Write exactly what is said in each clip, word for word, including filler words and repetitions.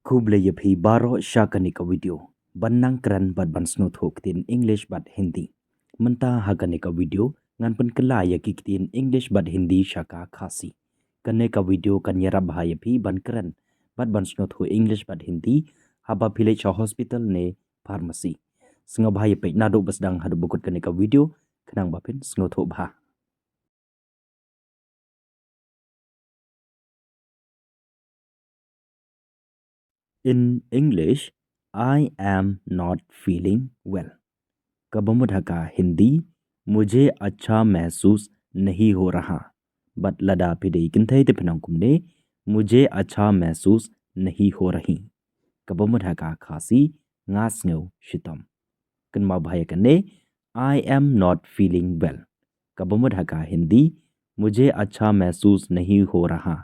Khublei ïa phi baroh sha kane ka video ban nang kren bad ban sngewthuh ktien English bad Hindi. Mynta ha kane ka video ngan pynkylla ïa ki ktien English bad Hindi sha ka Khasi. Kane ka video kan ïarap bha ïa phi ban kren bad ban sngewthuh English bad Hindi haba phi leit sha hospital ne pharmacy. Sngewbha ïa peit naduh ba sdang haduh ba kut kane ka video khnang ba phin sngewthuh bha. In English, I am not feeling well. Kaba mut ha ka Hindi, मुझे अच्छा महसूस नहीं हो रहा. Bad lada phi dei kynthei te phin ong kumne, मुझे अच्छा महसूस नहीं हो रही. Kaba mut ha ka Khasi, nga sngew shitom. Kynmaw bha ïa kane, I am not feeling well. Kaba mut ha ka Hindi, मुझे अच्छा महसूस नहीं हो रहा.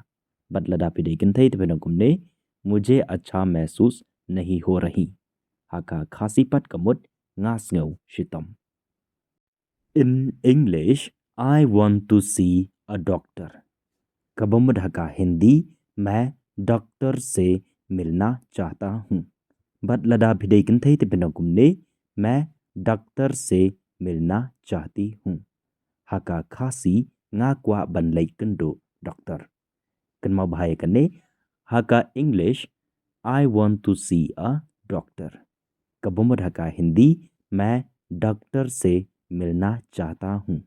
Bad lada phi dei kynthei te phin ong kumne, मुझे अच्छा महसूस नहीं हो रही. Ha ka Khasi pat ka mut, nga sngew shitom. In English, I want to see a doctor. Kaba mut ha ka Hindi, मैं डॉक्टर से मिलना चाहता हूँ. Bad lada phi dei kynthei te phin ong kumne, मैं डॉक्टर से मिलना चाहती हूँ. Ha ka Khasi, nga kwah ban leit kynduh doktor. Kynmaw bha ïa kane, ha ka English, I want to see a doctor. Kaba mut ha ka Hindi, मैं डॉक्टर से मिलना चाहता हूँ.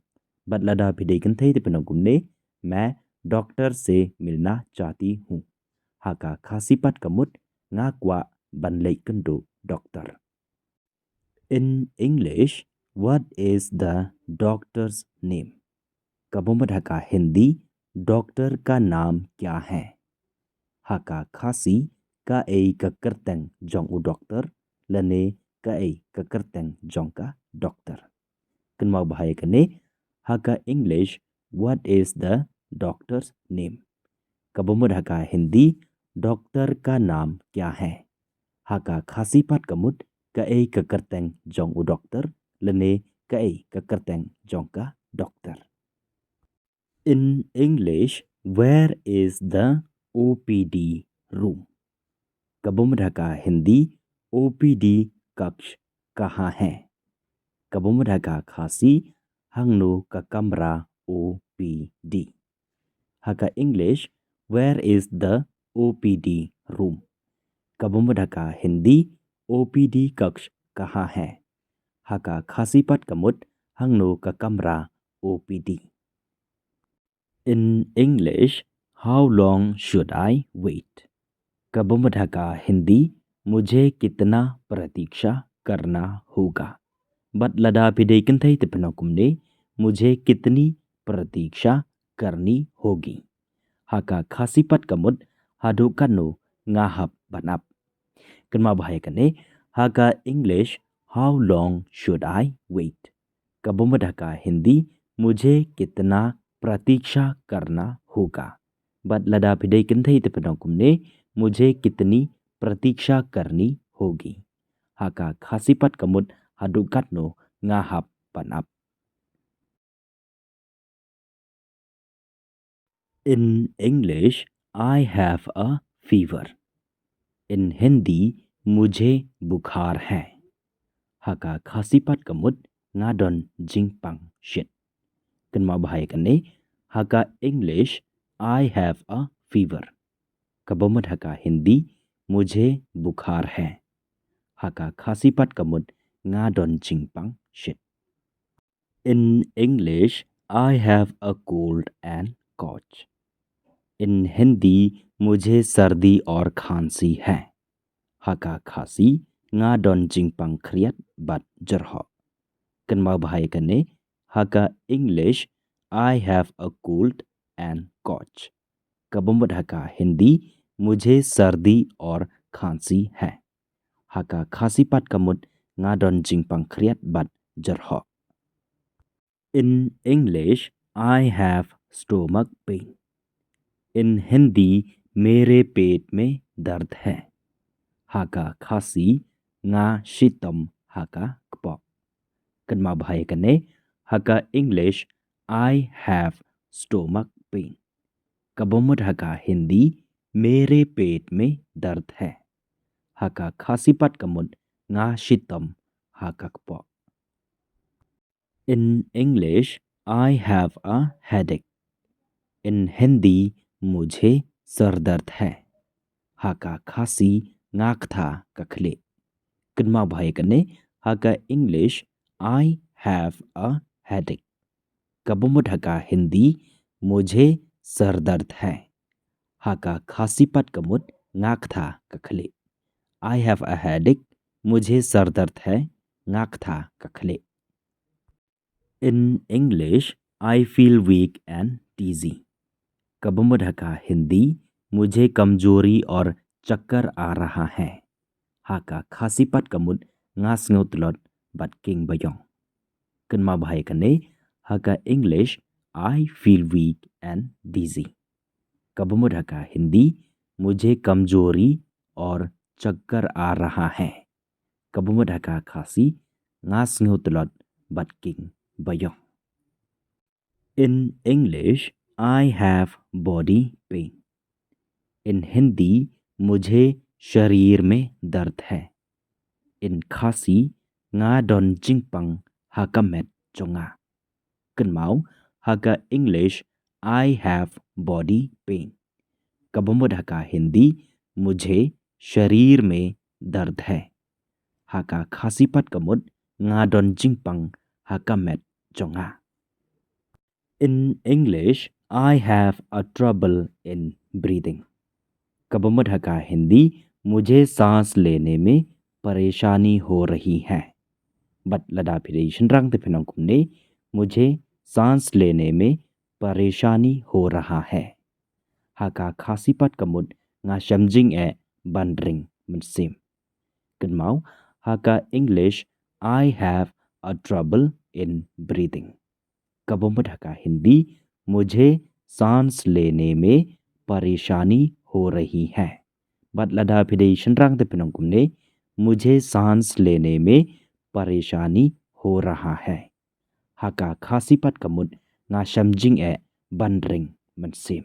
Bad lada phi dei kynthei te phin ong kumne, मैं डॉक्टर से मिलना चाहती हूँ. Ha ka Khasi pat ka mut, nga kwah ban leit kynduh doktor. In English, what is the doctor's name? Kaba mut ha ka Hindi, डॉक्टर का नाम क्या है? Ha ka Khasi, kaei ka kyrteng jong u doktor, lane kaei ka kyrteng jong ka doktor. Kynmaw bha ïa kane, ha ka English, what is the doctor's name? Kaba mut ha ka Hindi, डॉक्टर का नाम क्या है? Ha ka Khasi pat ka mut, kaei ka kyrteng jong u doktor, lane kaei ka kyrteng jong ka doktor. In English, where is the O P D room? Kaba mut ha ka Hindi, O P D कक्ष कहाँ है? Kaba mut ha ka Khasi, hangno ka kamra O P D? Ha ka English, where is the O P D room? Kaba mut ha ka Hindi, O P D कक्ष कहाँ है? Ha ka Khasi pat ka mut, hangno ka kamra O P D? In English, how long should I wait? Kaba mut ha ka Hindi, मुझे कितना प्रतीक्षा करना होगा? Bad lada phi dei kynthei te phin ong kumne, मुझे कितनी प्रतीक्षा करनी होगी? Ha ka Khasi pat ka mut, haduh katno nga hap ban ap? Kynmaw bha ïa kane, ha ka English, how long should I wait? Kaba mut ha ka Hindi, मुझे कितना प्रतीक्षा करना होगा? Bad lada phi dei kynthei te phin ong kumne, मुझे कितनी प्रतीक्षा करनी होगी? Ha ka Khasi pat ka mut, haduh katno nga hap ban ap? In English, I have a fever. In Hindi, मुझे बुखार है. Ha ka Khasi pat ka mut, nga don jingpang shit. Kynmaw bha ïa kane, ha ka English, I have a fever. Kaba mut ha ka Hindi, मुझे बुखार है. Ha ka Khasi pat ka mut, nga don jingpang shit. In English, I have a cold and coughs. In Hindi, मुझे सर्दी और खांसी है. Ha ka Khasi, nga don jingpang khriat bad jyrhoh. Kynmaw bha ïa kane, ha ka English, I have a cold and coughs. Kaba mut ha ka Hindi, मुझे सर्दी और खांसी है. Ha ka Khasi pat ka mut, nga don jingpang khriat bad jyrhoh. In English, I have stomach pain. In Hindi, मेरे पेट में दर्द है. Ha ka Khasi, nga shitom ha ka kpoh. Kynmaw bha ïa kane, ha ka English, I have stomach pain. Kaba mut ha ka Hindi, मेरे पेट में दर्द है. Ha ka Khasi pat ka mut nga shitom ha ka kpoh. In English, I have a headache. In Hindi, मुझे सर दर्द है. Ha ka Khasi nga ktha ka khlieh. Kynmaw bha ïa kane, ha ka English, I have a headache. Kaba mut ha ka Hindi, मुझे सर दर्द है. Ha ka Khasi pat ka mut nga ktha ka khlieh. I have a headache, मुझे सर दर्द है, nga ktha ka khlieh. In English, I feel weak and dizzy. Kaba mut ha ka Hindi, मुझे कमजोरी और चक्कर आ रहा है. Ha ka Khasi pat ka mut nga sngew tlot bad king baïong. Kynmaw bha ïa kane, ha ka English, I feel weak and dizzy. Kaba mut ha ka Hindi, मुझे कमजोरी और चक्कर आ रहा है. Kaba mut ha ka Khasi, nga sngew tlot bad king baïong. In English, I have body pain. In Hindi, मुझे शरीर में दर्द है. In Khasi, nga don jingpang ha ka met jong nga. Kynmaw, ha ka English, I have body pain. Kaba mut ha ka Hindi, मुझे शरीर में दर्द है. Ha ka Khasi pat ka mut nga don jingpang ha ka met jong nga. In English, I have a trouble in breathing. Kaba mut ha ka Hindi, मुझे सांस लेने में परेशानी हो रही है. Bad lada phi dei shynrang te phin ong kumne, मुझे सांस लेने में परेशानी हो रहा है. Ha ka Khasi pat ka mut nga shem jingeh ban ring mynsiem. Kynmaw, ha ka English, I have a trouble in breathing. Kaba mut ha ka Hindi, मुझे सांस लेने में परेशानी हो रही है. Bad lada phi dei shynrang te phin ong kumne, मुझे सांस लेने में परेशानी हो रहा है. Ha ka Khasi pat ka mut nga shem jingeh ban ring mynsiem.